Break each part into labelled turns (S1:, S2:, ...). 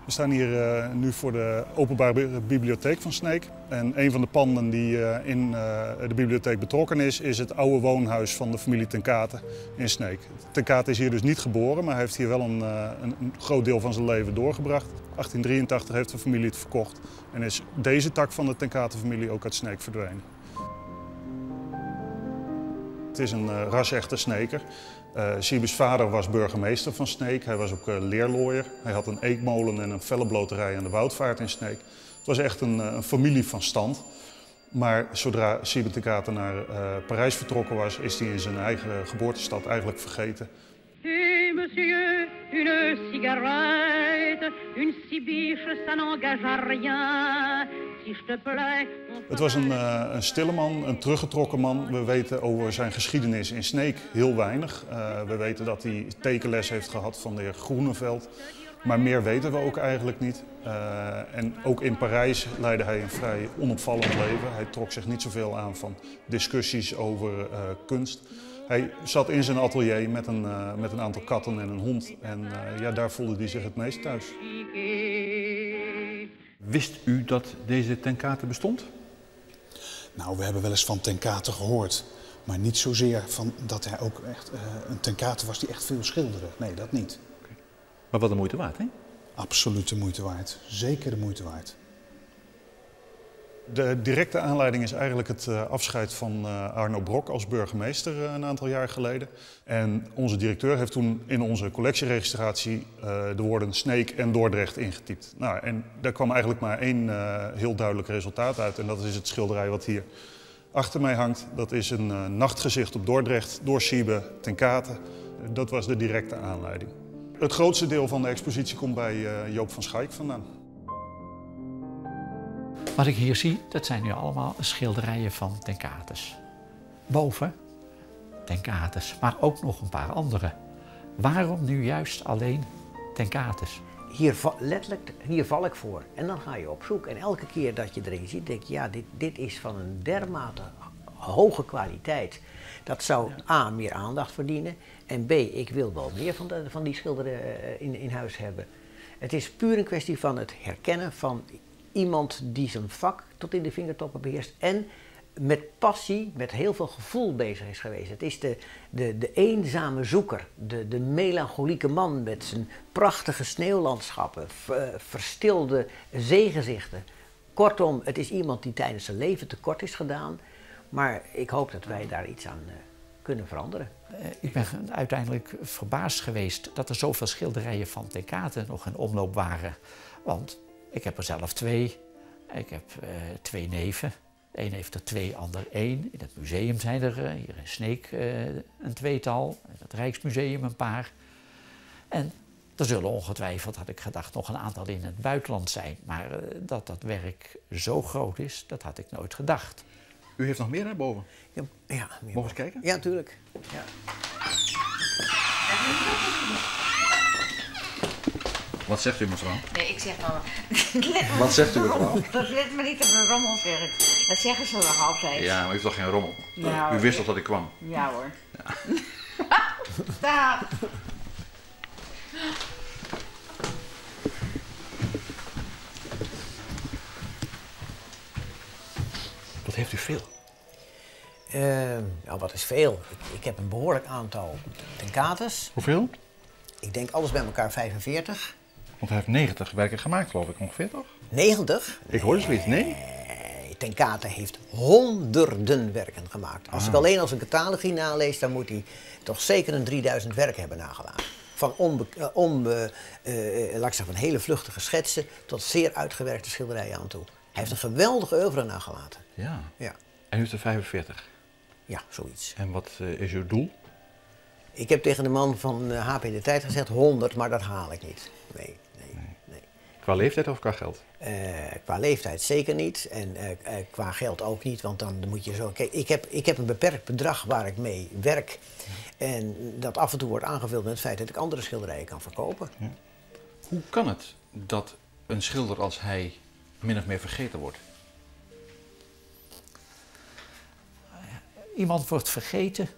S1: We staan hier eh, nu voor de openbare bibliotheek van Sneek. En een van de panden die eh, in eh, de bibliotheek betrokken is, is het oude woonhuis van de familie Ten Cate in Sneek. Ten Cate is hier dus niet geboren, maar heeft hier wel een, een groot deel van zijn leven doorgebracht. 1883 heeft de familie het verkocht en is deze tak van de Ten Cate-familie ook uit Sneek verdwenen. Het is een rasechte Sneker. Uh, vader was burgemeester van Sneek. Hij was ook uh, leerlooier. Hij had een eekmolen en een vellenbloterij aan de Woudvaart in Sneek. Het was echt een, een familie van stand. Maar zodra Siebe ten Cate naar Parijs vertrokken was, is hij in zijn eigen geboortestad eigenlijk vergeten.
S2: Hey monsieur, une cigarette, une cibiche, ça n'engage à rien. Si je te plais,
S1: Het was een, een stille man, een teruggetrokken man. We weten over zijn geschiedenis in Sneek heel weinig. We weten dat hij tekenles heeft gehad van de heer Groeneveld. Maar meer weten we ook eigenlijk niet. En ook in Parijs leidde hij een vrij onopvallend leven. Hij trok zich niet zoveel aan van discussies over kunst. Hij zat in zijn atelier met een aantal katten en een hond. En ja, daar voelde hij zich het meest thuis.
S3: Wist u dat deze Ten Cate bestond?
S4: Nou, we hebben wel eens van Ten Cate gehoord. Maar niet zozeer van dat hij ook echt een Ten Cate was die echt veel schilderde. Nee, dat niet.
S3: Okay. Maar wat de moeite waard, hè?
S4: Absoluut de moeite waard. Zeker de moeite waard.
S1: De directe aanleiding is eigenlijk het afscheid van Arno Brok als burgemeester een aantal jaar geleden. En onze directeur heeft toen in onze collectieregistratie de woorden Sneek en Dordrecht ingetypt. Nou, en daar kwam eigenlijk maar één heel duidelijk resultaat uit. En dat is het schilderij wat hier achter mij hangt. Dat is een nachtgezicht op Dordrecht door Siebe ten Cate. Dat was de directe aanleiding. Het grootste deel van de expositie komt bij Joop van Schaik vandaan.
S5: Wat ik hier zie, dat zijn nu allemaal schilderijen van Ten Cates. Boven Ten Cates, maar ook nog een paar andere. Waarom nu juist alleen Ten Cates?
S6: Hier, letterlijk, hier val ik voor. En dan ga je op zoek. En elke keer dat je erin ziet, denk je, ja, dit is van een dermate hoge kwaliteit. Dat zou A, meer aandacht verdienen. En B, ik wil wel meer van die schilderijen in huis hebben. Het is puur een kwestie van het herkennen van iemand die zijn vak tot in de vingertoppen beheerst en met passie, met heel veel gevoel bezig is geweest. Het is de eenzame zoeker, de melancholieke man met zijn prachtige sneeuwlandschappen, verstilde zeegezichten. Kortom, het is iemand die tijdens zijn leven tekort is gedaan, maar ik hoop dat wij daar iets aan kunnen veranderen.
S5: Ik ben uiteindelijk verbaasd geweest dat er zoveel schilderijen van Ten Cate nog in omloop waren. Want ik heb er zelf twee. Ik heb twee neven. De een heeft er twee, ander één. In het museum zijn er hier in Sneek een tweetal. In het Rijksmuseum een paar. En er zullen ongetwijfeld, had ik gedacht, nog een aantal in het buitenland zijn. Maar dat dat werk zo groot is, dat had ik nooit gedacht.
S3: U heeft nog meer hè, boven?
S6: Ja, ja, meer.
S3: Mogen we eens kijken?
S6: Ja, tuurlijk. Ja.
S3: Wat zegt u, mevrouw?
S7: Nee, ik zeg maar...
S3: Wat zegt u, mevrouw?
S7: Dat let maar niet op een rommel, zeg ik. Dat zeggen ze nog altijd.
S3: Ja, maar u heeft toch geen rommel?
S7: Nou,
S3: u wist toch dat ik kwam?
S7: Ja hoor.
S3: Ja.
S7: Dag.
S3: Wat heeft u veel?
S6: Nou, wat is veel? Ik heb een behoorlijk aantal Ten Cates.
S3: Hoeveel?
S6: Ik denk alles bij elkaar 45.
S3: Want hij heeft 90 werken gemaakt, geloof ik, ongeveer, toch?
S6: 90?
S3: Ik hoorde zoiets, nee?
S6: Nee, Ten Cate heeft honderden werken gemaakt. Als ik alleen als een catalogie nalees, dan moet hij toch zeker een 3000 werken hebben nagelaten. Van, laat ik zeggen, van hele vluchtige schetsen tot zeer uitgewerkte schilderijen aan toe. Hij heeft een geweldige oeuvre nagelaten.
S3: Ja.
S6: Ja.
S3: En u heeft er 45?
S6: Ja, zoiets.
S3: En wat is uw doel?
S6: Ik heb tegen de man van HP De Tijd gezegd 100, maar dat haal ik niet. Nee, nee, nee.
S3: Qua leeftijd of qua geld?
S6: Qua leeftijd zeker niet en qua geld ook niet, want dan moet je zo... Kijk, ik heb een beperkt bedrag waar ik mee werk en dat af en toe wordt aangevuld met het feit dat ik andere schilderijen kan verkopen.
S3: Ja. Hoe kan het dat een schilder als hij min of meer vergeten wordt?
S5: Iemand wordt vergeten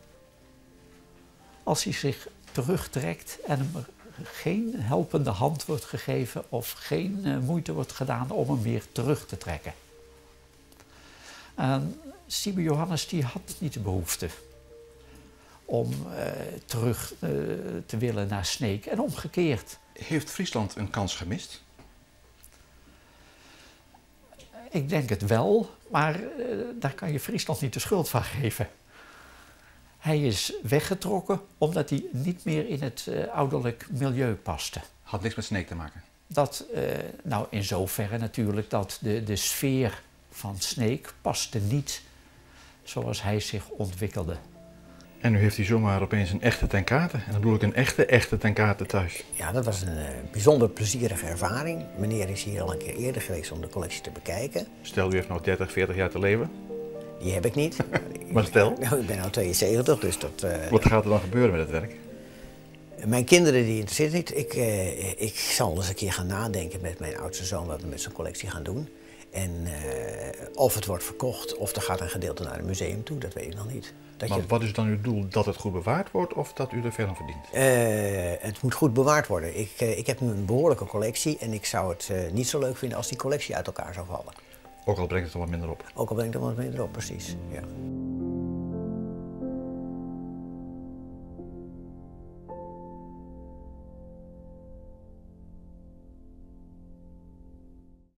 S5: als hij zich terugtrekt en hem geen helpende hand wordt gegeven of geen moeite wordt gedaan om hem weer terug te trekken. En Siebe Johannes die had niet de behoefte om terug te willen naar Sneek en omgekeerd.
S3: Heeft Friesland een kans gemist?
S5: Ik denk het wel, maar daar kan je Friesland niet de schuld van geven. Hij is weggetrokken omdat hij niet meer in het ouderlijk milieu paste.
S3: Had niks met Sneek te maken?
S5: Dat, nou in zoverre natuurlijk dat de sfeer van Sneek paste niet zoals hij zich ontwikkelde.
S3: En nu heeft hij zomaar opeens een echte Ten Cate. En dan bedoel ik een echte, echte Ten Cate thuis.
S6: Ja, dat was een bijzonder plezierige ervaring. Meneer is hier al een keer eerder geweest om de collectie te bekijken.
S3: Stel, u heeft nog 30, 40 jaar te leven.
S6: Die heb ik niet.
S3: Maar stel?
S6: Nou, ik ben al 72, dus dat...
S3: Wat gaat er dan gebeuren met het werk?
S6: Mijn kinderen die interesseert niet. Ik zal eens een keer gaan nadenken met mijn oudste zoon wat we met zijn collectie gaan doen. En of het wordt verkocht of er gaat een gedeelte naar een museum toe, dat weet ik nog niet. Dat
S3: maar
S6: je...
S3: wat is dan uw doel? Dat het goed bewaard wordt of dat u er veel aan verdient?
S6: Het moet goed bewaard worden. Ik heb nu een behoorlijke collectie en ik zou het niet zo leuk vinden als die collectie uit elkaar zou vallen.
S3: Ook al brengt het er wat minder op?
S6: Ook al brengt het wat minder op, precies. Ja.